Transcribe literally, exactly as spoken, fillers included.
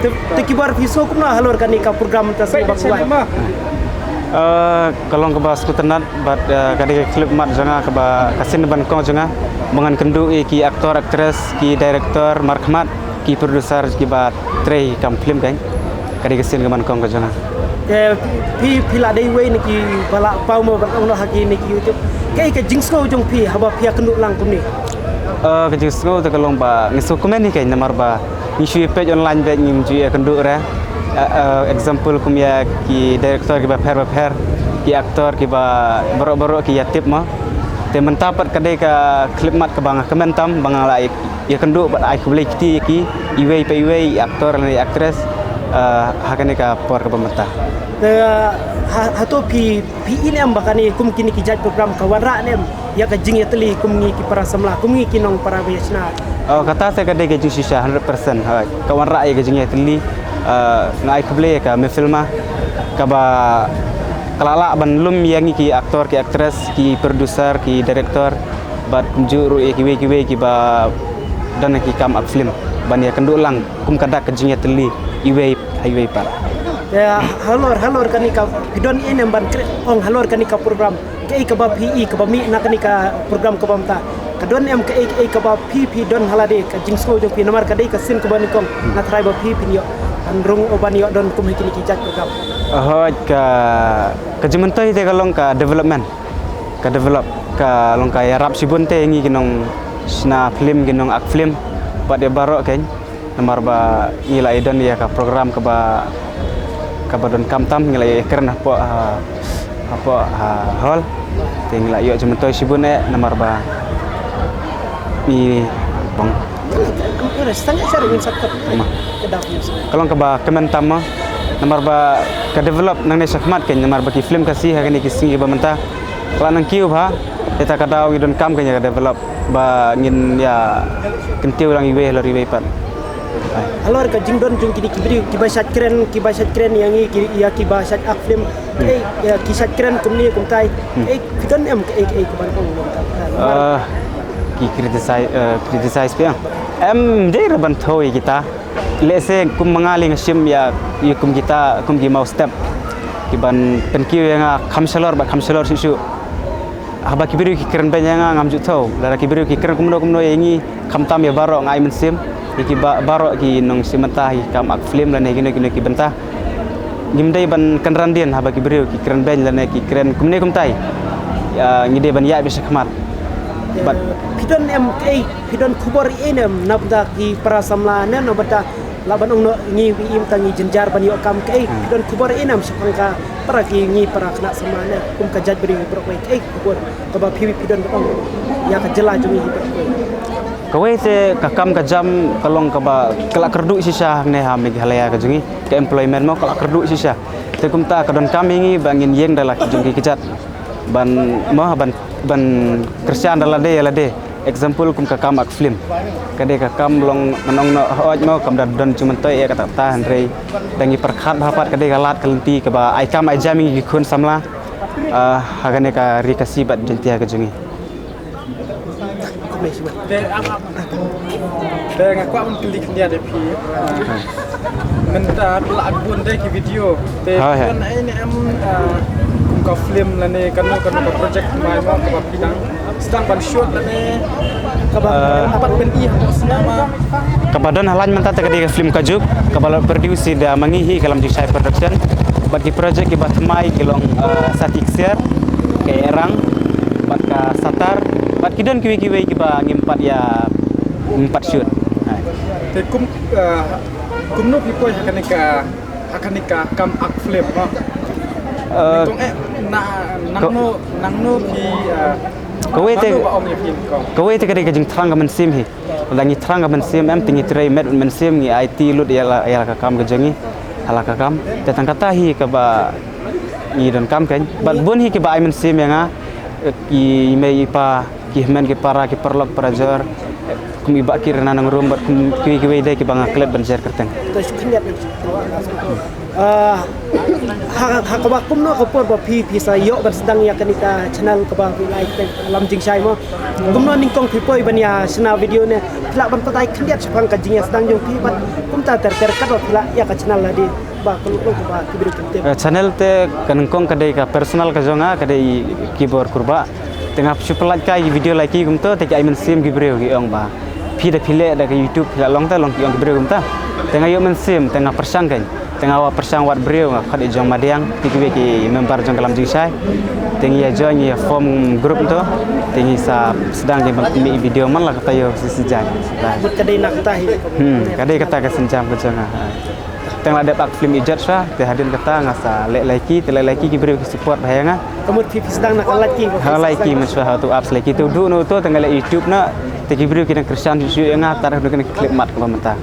Te, te ki bar phi sngew kumno halor kane ka program ta sngewbha. Eh, ka long kaba sngewtynnat bad, eh, ka dei ka khyllipmat jong nga kaba ka sien ban kong jong nga ba ngan kynduh ïa ki actor, actress, ki director markhmat, ki producer kiba trei kam film kan. Ka dei ka sien kaba nyngkong ka jong nga. Te phi, phi la dei wei na ki ba la paw mo ban ong noh ha kine ki YouTube. Kaei ka jingsngew jong phi haba phi ïakynduh lang kumne? Eh, ka jingsngew te ka long ba nga sngewkmen hi kan namar ba ngi shu ïa peit online beit ngim ju ïakynduh re. Eh, eh, example kum ïa ki director kiba pher ba pher, ki actor kiba baroh baroh ki ïatip mo. Te mynta pat ka dei ka khyllipmat kaba nga kmen tam ba nga la ïakynduh bad ai khublei kti ïa ki iwei pa iwei, i actor lane i actress, eh, ha kane ka por kaba mynta. Te, ha, hato phi, phi i ne em ba kane kum kine ki jait program ka wanrah ne em ïa ka jingïatylli kum ngi ki para samla, kum ngi ki nongpara ba ïa shna? Oh, kata te ka dei ka jingshisha hundred percent. Ha, ka wanrah ïa ka jingïatylli, eh, nga ai khublei ïa ka Mefilma kaba ka la lah ban lum ïa ngi ki actor, ki actress, ki producer, ki director bad kumjuh ruh ïa kiwei kiwei kiba don ha ki kam ak film ban ïakynduh lang kum ka dak ka jingïatylli iwei ha iwei pat. Te halor, halor kane ka phi don ei ne em ban kren ong halor kane ka program, kaei kaba phi i kaba mih na kane ka program kaba mynta? Ka don em kaei, kaei kaba phi, phi don ha lade ka jingsngew jong phi namar ka dei ka sien kaba nyngkong na trai ba phi phin ïoh ban rung o ban ïoh don kum ha kine ki jait program? Hooid, ka, ka jingmyntoi te ka long ka development, ka develop, ka long ka ïarap shibun te ngi ki nongshna film, ki nong ak film bad ïa baroh kan. Namar ba ngi la ïa don ïa ka program kaba, kaba donkam tam, ngi la ïa kren hapoh, ha, hapoh, ha, hall. Te ngi la ïoh jingmyntoi shibun eh namar ba ngi bang. Ka long kaba kmen tam mo namar ba ka develop nangne shakhmat kan namar ba ki film Khasi ha kine ki sngi ba mynta la nang kiew bha. Te ta ka daw ngi donkam kan ïa ka develop ba ngin ïa kyntiew lang iwei halor iwei pat. Halor ka jingdon jong kine ki briew kiba shait kren, kiba shait kren ïa ngi ki, ïa kiba shait ak film. Hmm. Eh, ïa ki shait kren kumne kumtai. Hmm. Eh, ki don em kaei kaei kaban ong kumta? Ah, ki criticize, eh, criticize phi ong. Em, dei ra ban thew ïa kita. Lehse kum ma nga lei nga shim ïa, ïa kum kita, kum ki mawstep kiban pynkiew ïa nga kham shalor bad kham shalor shuh shuh. Haba ki briew ki kren beiñ ïa nga ngam ju thew. Lada ki briew ki kren kumno kumno ïa ngi, khamtam ïa baroh nga ai mynsiem. Ïa ki ba-, baroh ki nongshim bynta ha ki kam ak film lane kino kino ki bynta. Ngim dei ban kynran dien haba ki briew ki kren beiñ lane ki kren kumne kumtai. Ïa, ngi dei ban ïaid beit shakhmat. Bad phi don em kaei, phi don khubor ei ne em na bynta ki para samla ne na bynta la ban ong noh ngi wi im ta ngi jynjar ban ïoh kam kaei, hmm, phi don khubor ei ne em shaphang ka para ki ngi para khynnah samla ne kum ka jaitbynriew baroh kawei, kaei ka khubor kaba phi, phi don ban ong ïa ka jylla jong ngi baroh kawei? Kawei te ka kam ka jam ka long kaba ka la kyrduh shisha hangne ha Meghalaya ka jong ngi, ka employment mo ka la kyrduh shisha. Te kumta ka donkam ïa ngi ba ngin ïeng da la ki jong ki kjat ban mo ban, ban kyrshan da lade ïa lade. Example kum ka kam ak film. Ka dei ka kam long ngan ong noh hooid mo kam da don jingmyntoi ïa kata kata hynrei da ngi pyrkhat bha pat ka dei ka lad ka lynti kaba ai kam ai jam ïa ngi ki khun samla, ah, ha kane ka ri Khasi bad Jaiñtia ka jong ngi. Te, ah, ah, te nga kwah ban kylli khyndiat ïa phi. Mynta phi la ap bun de ki video. Te, ha, ha, phi don ei ne em, ah, kum ka film lane kano kano ka project thymmai mo kaba phi dang sdang ban shoot lane kaba, ah, pat pyni hapoh cinema? Kaba don ha line mynta te ka dei ka film Ka Juk kaba la produce da ma ngi hi ka Lam Jingshai Production. Bad ki project kiba thymmai ki long, ah, Sati Ksiar, Ka Erang, bad ka Satar, bad ki don kiwei kiwei kiba ngim pat ïa, ngim pat shoot. Hai. Te kum, ah, kumno phi poi ha kane ka, ha kane ka kam ak film mo? Eh, nyngkong eh, na, nangno, nangno phi, ah, kawei te, nangno ba ong ïa phi nyngkong? Kawei te ka dei ka jingthrang ka mynsiem hi. Lada ngi thrang ka mynsiem em te ngi trei met mynsiem ngi aiti lut ïa la, ïa la ka kam ka jong ngi. Ha la ka kam. Te tang kata hi kaba ngi donkam kan. Bad bun hi kiba ai mynsiem ïa nga, eh, ki mei i pa, ki hynmen ki para, ki paralok parajor, eh, kum i Bah Kirna Nongrum bad kum kiwei kiwei de kiba nga klet ban jer kyrteng. To shu khyndiat. Ah, ha ha kaba kumno ka por ba phi phi sa ïoh ban sdang ïa kane ka channel kaba phi lai te Lam Jingshai mo. Kumno nyngkong phi poi ban ïa shna video ne. Phi lah ban batai khyndiat shaphang ka jingïasdang jong phi bad kumta ter ter katba phi lah ïa ka channel lade ba ka lok lok ba ki briew kim tip. Eh, channel te ka nyngkong ka dei ka personal ka jong nga, ka dei Kibor Kurbah. Te nga shu pynlait kai ki video lai ki kumto te ki ai mynsiem ki briew ki ong ba phi da phi leh da ka YouTube phi la long te long ki ong ki briew kumta. Te nga ïoh mynsiem te nga pyrshang kein. Te nga wa pyrshang wat briew nga khot i jong Madiang, te kiwei ki member jong ka Lam Jingshai. Te ngi ïa join ngi ïa form group to. Te ngi sa sdang ki ban mih video man la kata ïoh si si jai. Mut ka dei na kata hi. Hmm, ka dei kata ka sienjam ka jong nga. Te nga la dep ak film ijat sha, te hadien kata nga sa leh lai ki, te leh lai ki ki briew ki support bha ïa nga. Ka mut phi phi sdang na ka lait ki. Ha lai ki mynshuwa ha tu apps lai ki tu du no to te nga leh YouTube na, te ki briew ki dang kyrshan shu ïa nga, tar no kane clip mat kaba mynta.